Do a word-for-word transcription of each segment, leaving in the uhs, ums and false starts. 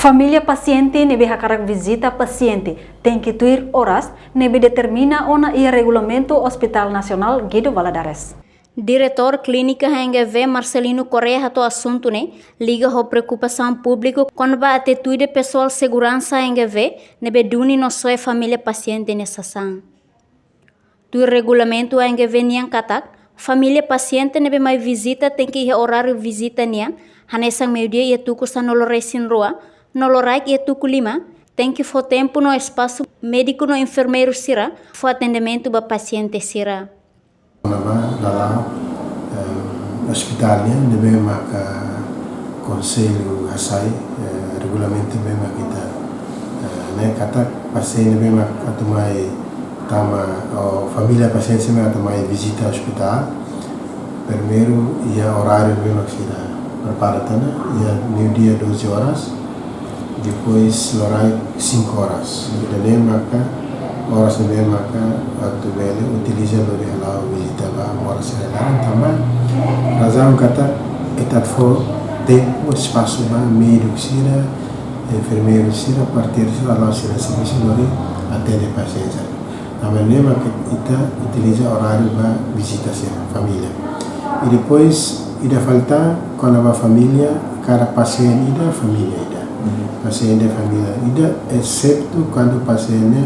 Família pasiente ne'ebé hakarak vizita pasiente tenke tuir oras ne'ebé determina ona iha Regulamentu Hospital Nasionál Guido Valadares. Diretór Klínika H N G V Marcelino Correia hato'o asuntu ne'e liga ho preokupasaun públiku kona-ba atitude pesoál seguransa H N G V ne'ebé duni no soe família pasiente nia sasán. Tuir regulamentu H N G V nian katak, família pasiente ne'ebé mai vizita tenke iha oráriu vizita nian, hanesan meiudia iha tuku sanulu-resin-rua, no loraik iha tuku lima, tenke fó tempu no espasu médiku no enfermeiru sira fó atendimentu ba pasiente sira. Kona-ba lala'ok, eh, ospitál nian ne'ebé maka konsellu hasai, eh, regulamentu ne'ebé maka ita, eh, ne'e katak pasiente ne'ebé maka atu mai tama, ou família pasiente ne'ebé atu mai vizita ospitál. Primeiru, iha oráriu ne'ebé maka sira prepara tiha ona, iha meiudia doze horas, depois loraik cinco horas. Ida-ne'e maka oras ne'ebé maka atu bele utiliza hodi hala'o vizita ba moras sira laran tanba razaun katak ita atu fó tempu, espasu ba médiku sira, enfermeiru sira, parteiru sira hala'o sira servisu hodi atende pasiente sira. Tanba ne'e maka ita utiliza oráriu ba vizita sira, família. I depois, ida falta, kona-ba família, kada pasiente ida, família ida. Mhm. Pasiente família ida, exetu kuandu pasiente,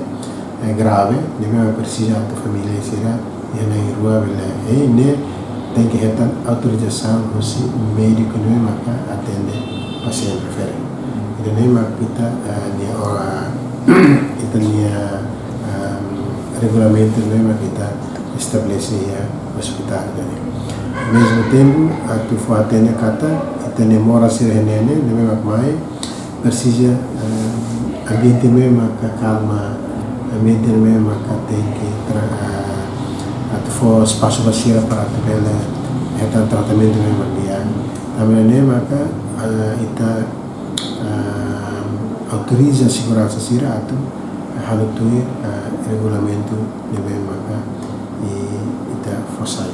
eh, grave, ne'ebé presiza atu família sira iha na'in-rua bele, eh, ne'e tenke hetan autorizasaun husi médiku ne'ebé maka atende pasiente refere. Ida-ne'e maka ita, eh, nia ora, ita-nia, ehm, regulamentu ne'ebé maka ita estabelese iha ospitál ne'e. Mezmu tempu, atu fó hatene katak ita-nia moras sira iha ne'e, ne'ebé maka mai, presiza, eh, ambiente ne'ebé maka kalma, ambiente ne'ebé maka tenke tra-, eh, atu fó espasu ba sira para atu bele hetan tratamentu ne'ebé maka di'ak. Tanba ne'e maka, eh, ita, eh, autoriza seguransa sira atu halo tuir, eh, regulamentu ne'ebé maka, eh, ita fó sai.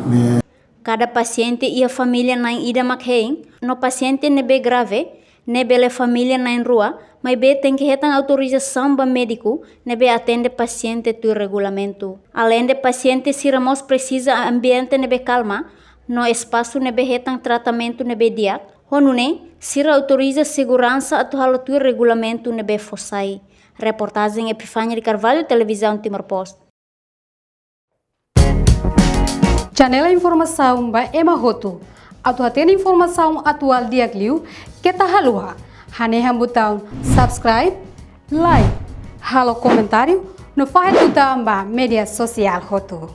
Ne'e Kada pasiente iha família na'in-ida mak hein, no pasiente ne'ebé grave, ne'e bele família na'in-rua, maibé tenke hetan autorizasaun ba médiku ne'ebé atende pasiente tuir regulamentu. Aleinde pasiente sira mós presiza ambiente ne'ebé kalma, no espasu ne'ebé hetan tratamentu ne'ebé di'ak, ho nune'e, sira autoriza seguransa atu halo tuir regulamentu ne'ebé fó sai. Reportajen Epifania de Carvalho, Televizaun Timor Post. Channel informasaun ba ema hotu. Atu hatene informasaun atuál di'ak liu, keta haluha hanehan butaun subscribe, like, halo komentáriu, no fahe tutan ba média sosiál hotu.